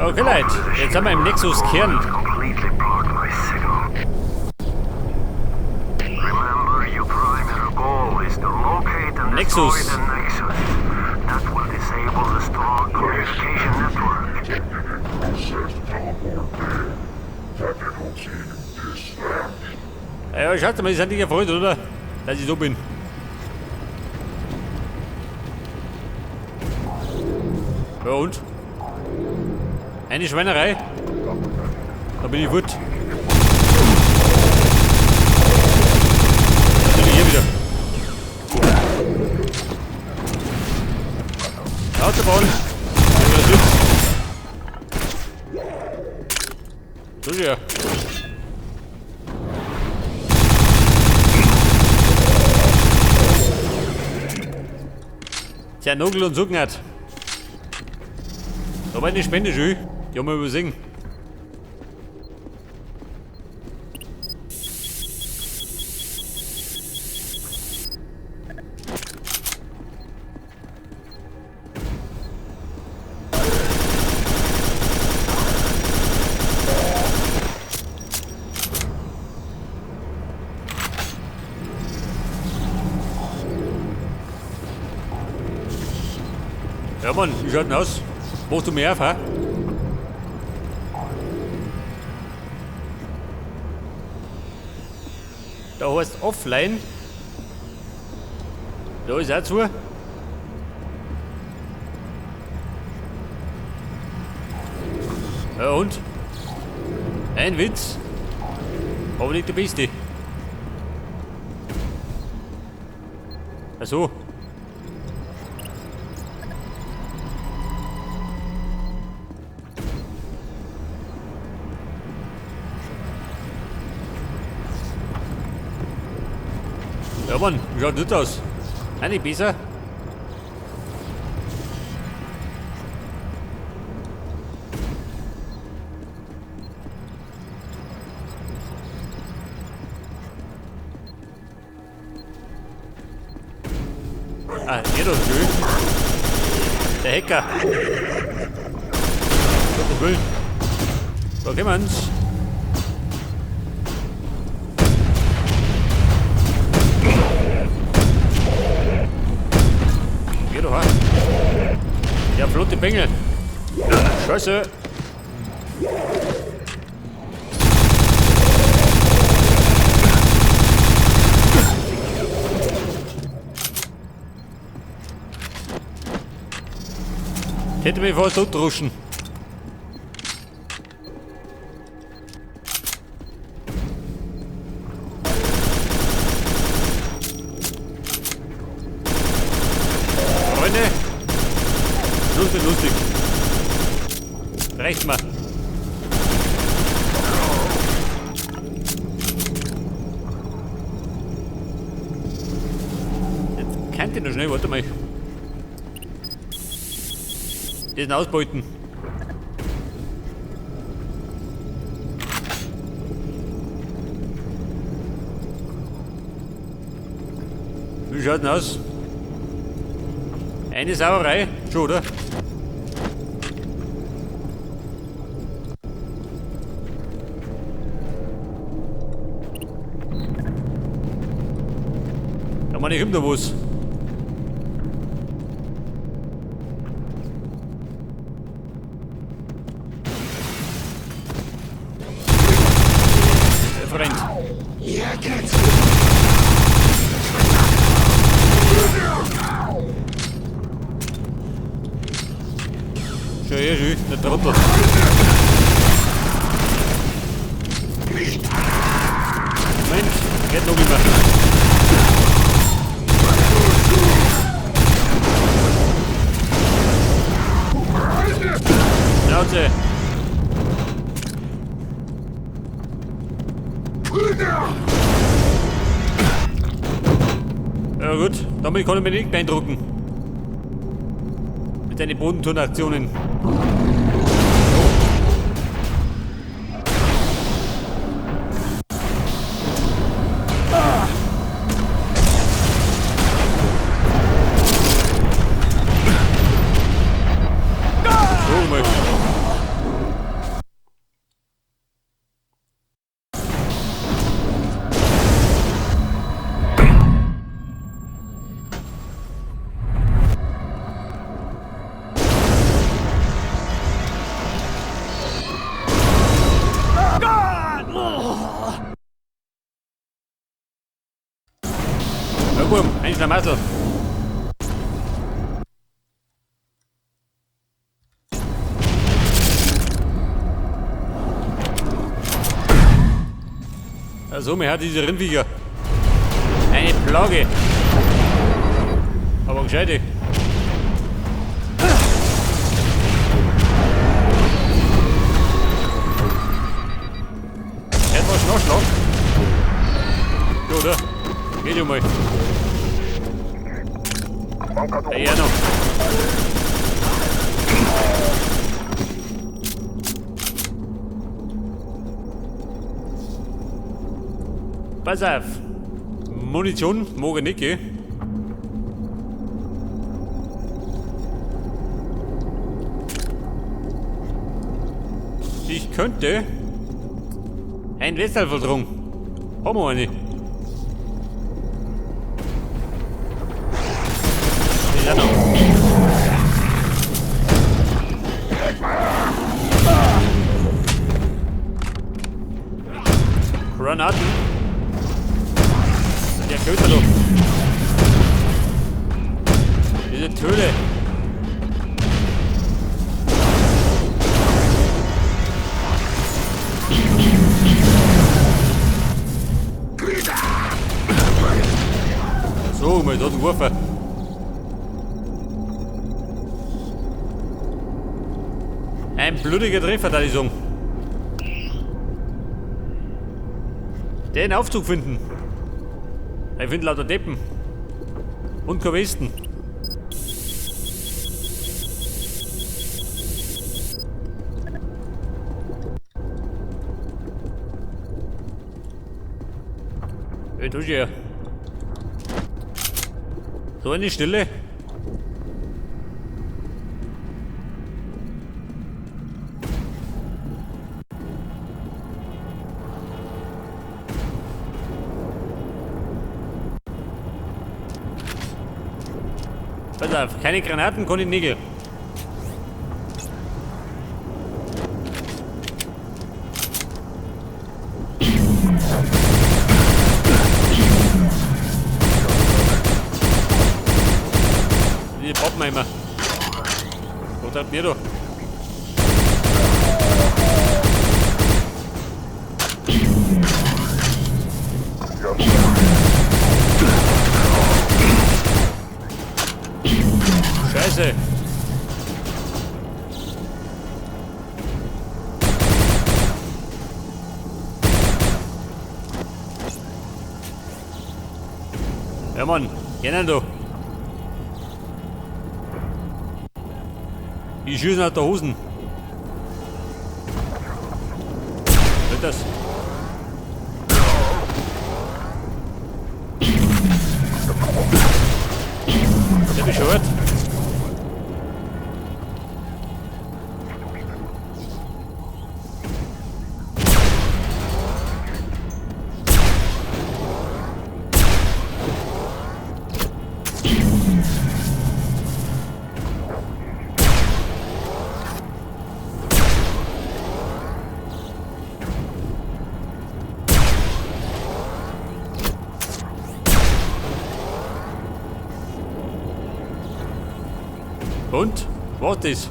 Okay, Leute, jetzt sind wir im Nexus-Kern. Completely blocked my signal. Remember, your primary goal is to locate and Nexus. destroy the Nexus. That will disable the Strogg communication network. Ja, schaut mal, die sind nicht erfreut, oder? Dass ich so bin. Ja und? Eine Schweinerei. Da bin ich fort. Da bin ich hier wieder. Autobahn. So ja. Tschernobyl und Sugnat. Da war eine Spende schön. Die haben wir übersehen. Ja Mann, wie schaut denn aus? Machst du mehr auf, hä? Da heißt offline. Da ist auch zu. Ja und? Ein Witz. Aber nicht der Beste. Ach so. Ja Mann, wie schaut das aus? Auch nicht besser. Ah, hier doch, schön. Der Hacker. Gottes Willen. Da kommen wir's. Geh doch an. Ja, flotte Bengel. Scheiße. Ich hätte mich fast totruschen. Freunde, Schluss mit lustig. Reicht mir. Jetzt kann ich noch schnell, warte mal. Das sind Ausbeuten. Wie schaut denn aus? Eine Sauerei, schon, oder? Da meine ich da was. Freund. Schön, schön, der Trottel. Moment, geht noch immer. Schnauze. Ja gut, damit kann ich mich nicht beeindrucken. Mit seinen Bodenturnaktionen. So mal. Komm, ein Schlamassel. Also, mir hat diese Rindviecher. Eine Plage. Aber gescheite. Etwas Nachschlag. Ja, oder? Geht ja mal. Hey, ja noch. Pass auf. Munition mag ich nicht, gell? Ich könnte ein Wesserl verdrungen. Haben wir eine. Ja, noch. Granaten. Der Köter doch. Diese Töle. So, mal dort geworfen. Ein blutiger Treffer, da ich sagen. Den Aufzug finden. Ich finde lauter Deppen. Und keine Westen. Hey, du ja. So eine Stille. Pass auf, keine Granaten, keine Nägel. Die poppen wir immer. Wo treibt ihr da? Scheiße! Ja Mann, geh da! Die schießen aus der Hosen. Was ist das? Der bescheuert. Und? Was ist?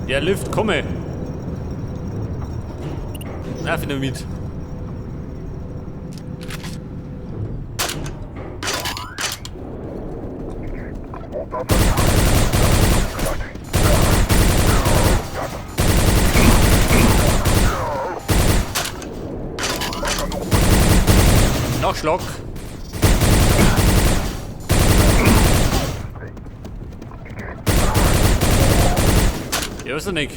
Der Lift komme. Na, finde mit. Nachschlag. Ja, weiß ich nicht.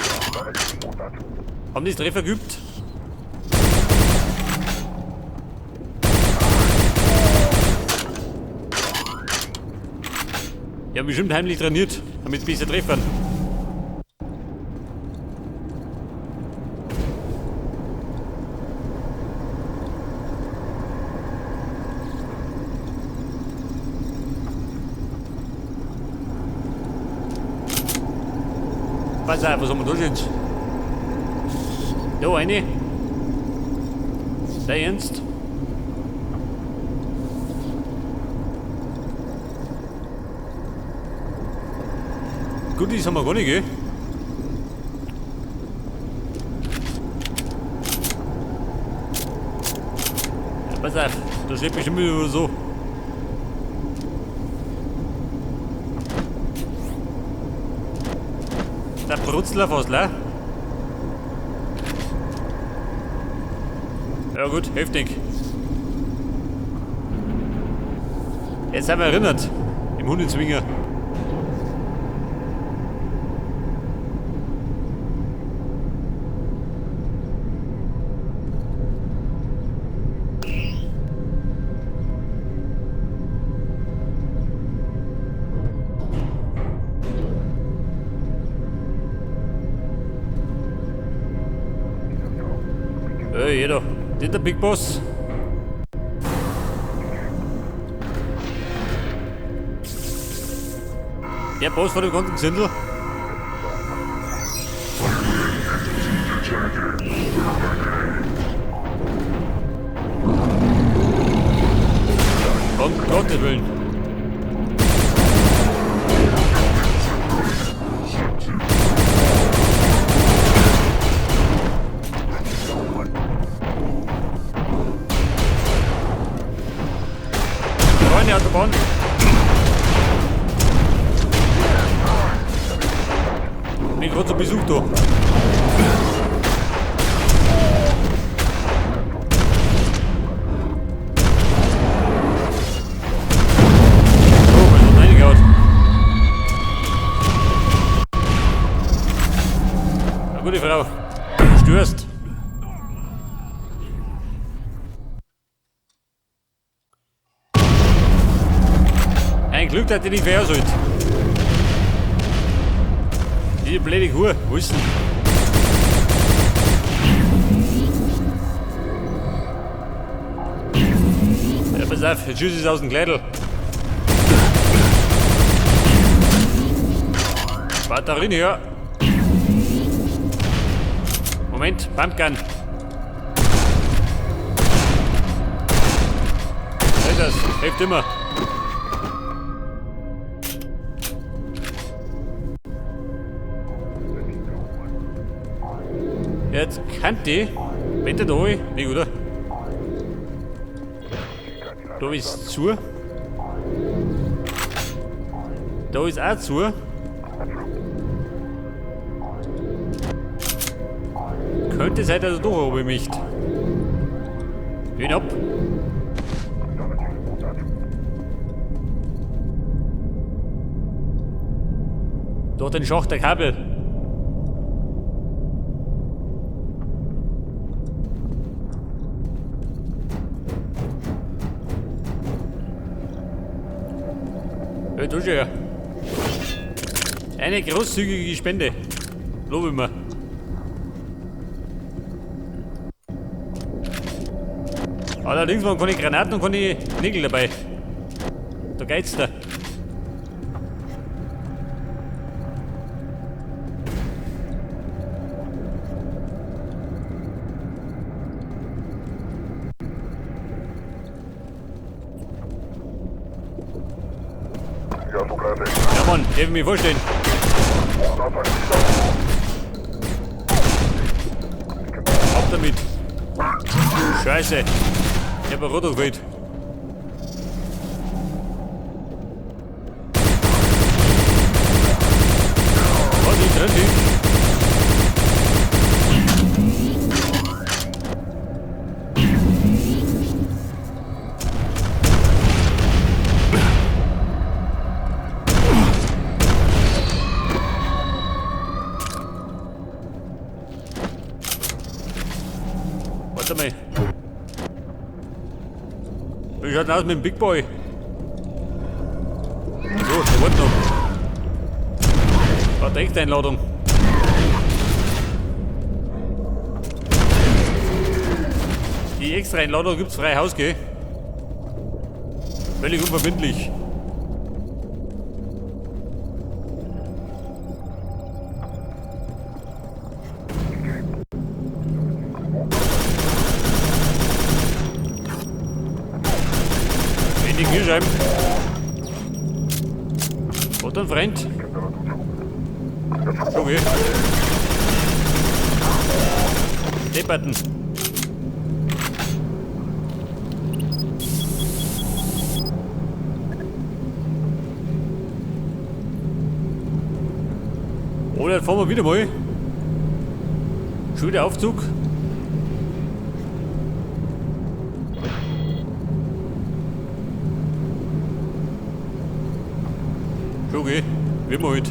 Haben die Treffer geübt? Die haben bestimmt heimlich trainiert, damit sie besser treffen. Pass auf, was haben wir da schon? Da eine. Dein Ernst? Goodies haben wir gar nicht, gell? Ja, pass auf, da steht bestimmt wieder so. Der Brutzler fast, ne? Ja gut, heftig. Jetzt sind wir erinnert. Im Hundezwinger. Hey, jeder. Der Big Boss. Der Boss von dem ganzen Gesindel. Um Gottes Willen. Freunde, Autobahn. Bin gerade zu Besuch da. Oh, was hat reingehauen? Na gute Frau, du störst. Ein Glück, dass die nicht wer sollt. Diese blöde Kuh, wo ist denn? Ja, pass auf, jetzt schießt es aus dem Kleidl. Batterien her. Moment, Pumpgun. Was ist das? Hilft immer. Jetzt kann die. Wenn der da ist, nicht, oder? Da ist zu. Da ist auch zu. Könnte sein, dass er doch oben mischt. Bin ab. Durch den Schacht der Kabel. Hey, du schon ja. Eine großzügige Spende. Lobe ich mir. Allerdings waren keine Granaten und keine Nägel dabei. Da geht's da. Ja Mann, darf ich mir vorstellen. Ab damit. Scheiße. Ich hab ein Rotor gewählt. Was ist drin? Warte mal. Wie schaut denn aus mit dem Big Boy? So, der wartet noch. Warte, echt Einladung. Die extra Einladung gibt's frei Haus, gell? Völlig unverbindlich. Zielscheiben. Hat einen Freund. Okay. Depperten. Oh, dann fahren wir wieder mal. Schon wieder Aufzug. Schon okay, wie wir halt.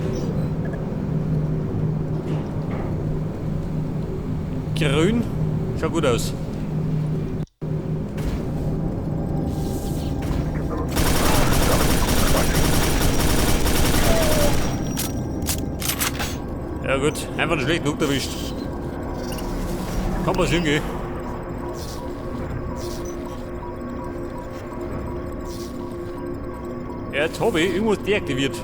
Grün, schaut gut aus. Ja gut, einfach einen schlechten Hook erwischt. Kann passieren, gell? Ja, jetzt habe ich irgendwas deaktiviert.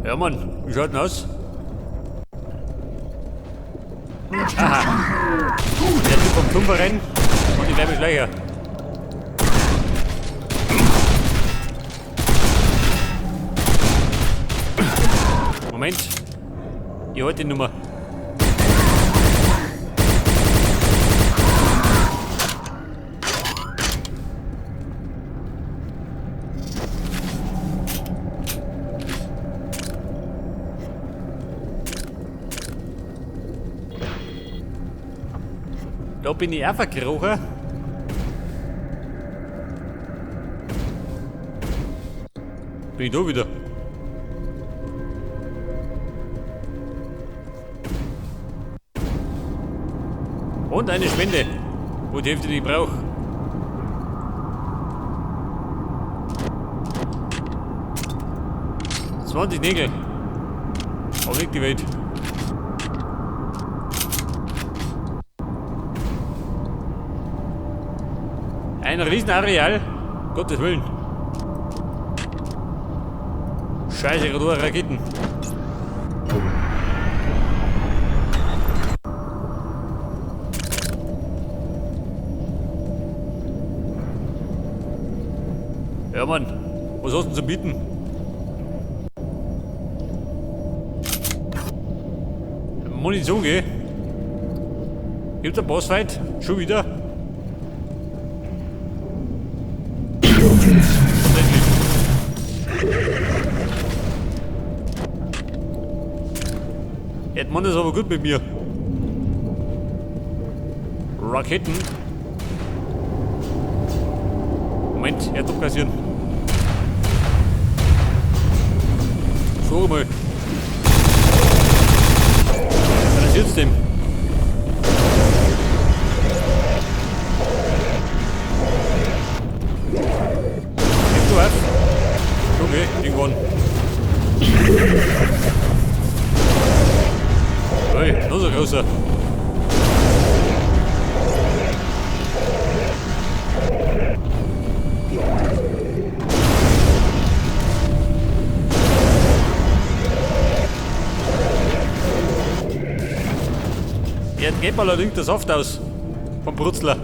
Ja Mann, wie schaut denn aus? Aha. Der Typ vom Turm rein und die Wärmeschleicher. Moment. Ich halte die Nummer. Da bin ich auch verkrochen. Bin ich da wieder? Und eine Spende, wo die Hälfte, die ich brauche. 20 Nägel. Aber nicht die Welt. Ein Riesenareal. Gottes Willen. Scheiße, gerade Raketen. Ja Mann, was hast du denn zu bieten? Munition, gell? Gibt's einen Bossfight? Schon wieder? Tatsächlich. Jetzt macht das aber gut mit mir. Raketen. Moment, Erdruck kassieren. So mal. Was ist denn? Gib du auf. Okay, irgendwann. Hey, noch so großer. Jetzt geht mal allerdings der Saft aus vom Brutzler.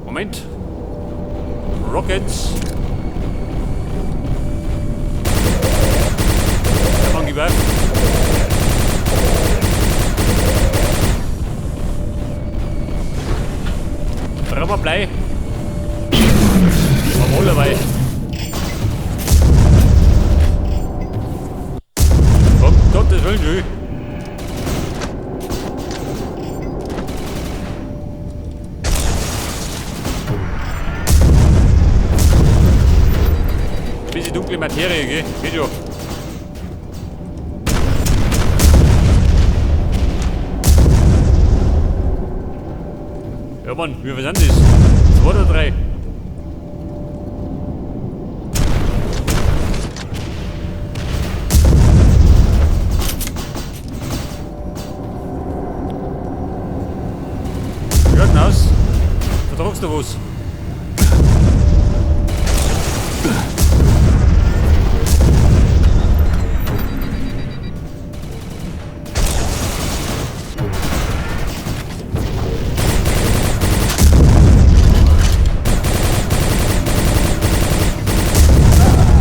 Moment. Rockets. Ja, Mann, gib auf. Brauchen wir Blei? Haben wir dabei. Um Gottes Willen, schön. Bisschen dunkle Materie, gell? Geht schon. Ja Mann, wie viel sind das? 2 oder 3? Schaut denn aus? Vertragst du was?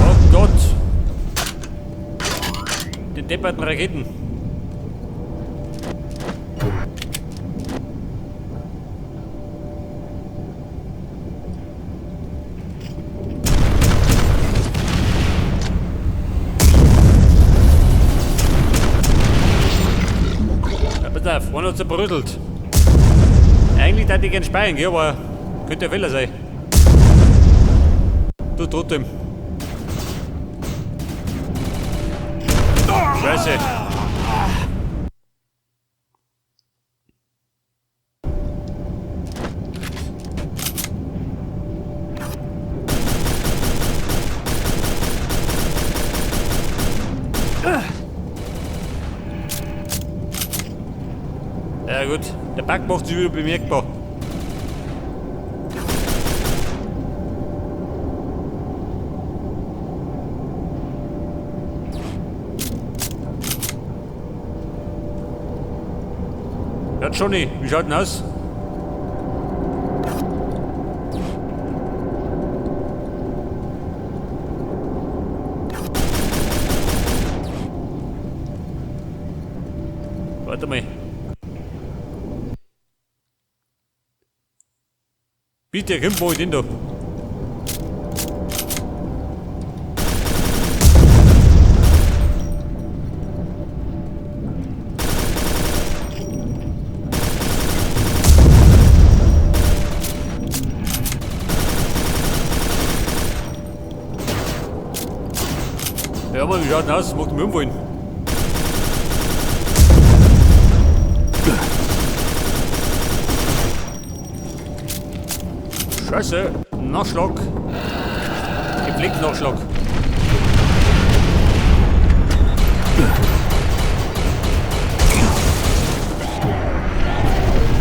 Oh Gott! Die depperten Raketen. Ja, pass auf, einer hat zerbröselt. Eigentlich hätte ich gern speichern, gell, aber könnte ein Fehler sein. Du trotzdem. Scheiße. Ja gut, der Bug macht sich wieder bemerkbar. Ja, Johnny, wie schaut denn aus? Warte mal. Bitte, kommt mal den da. Ja, Mann, wie schaut denn aus? Macht mir umfallen. Scheiße! Nachschlag! Gepflegt Nachschlag!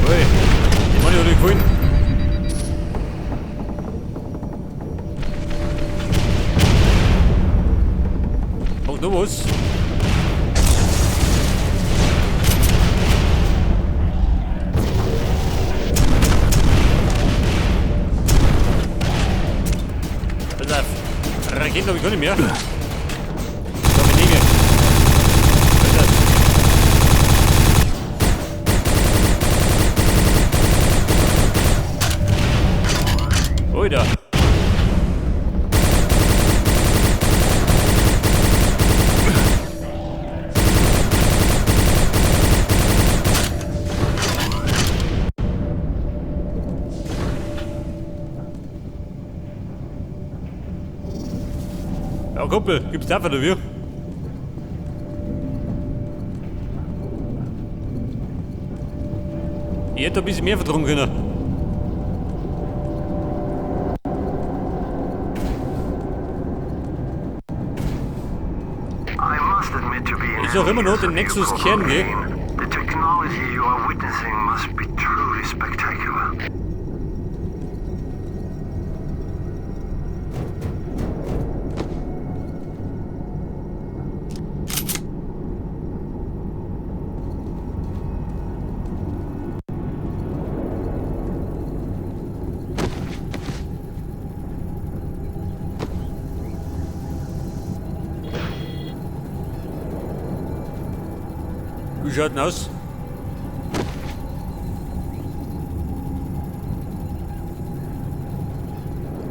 Ui, die Mann hat nicht gefallen. Macht noch was? Pass auf. Raketen habe ich gar nicht mehr. So, wir nehmen. Pass auf. Alter. Ja, Kumpel, gibt's dafür dafür? Ich hätte ein bisschen mehr vertragen können. Ist auch immer noch den Nexus Kern, gell? The technology you are witnessing must be truly spectacular. Wie schaut denn aus?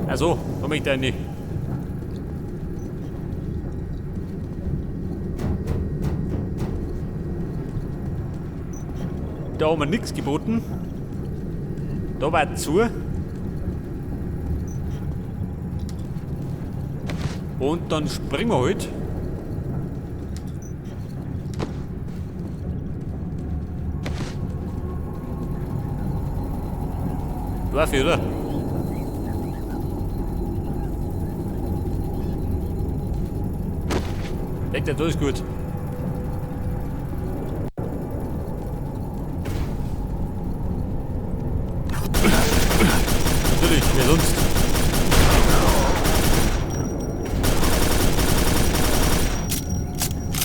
Also, komm ich da nicht. Da haben wir nichts geboten. Da war zu. Und dann springen wir halt. Darf ich, oder? Denkt er, das ist gut. Natürlich, wer sonst?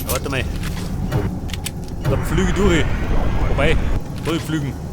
Ja, warte mal. Da pflüge ich durch. Wobei, voll pflügen.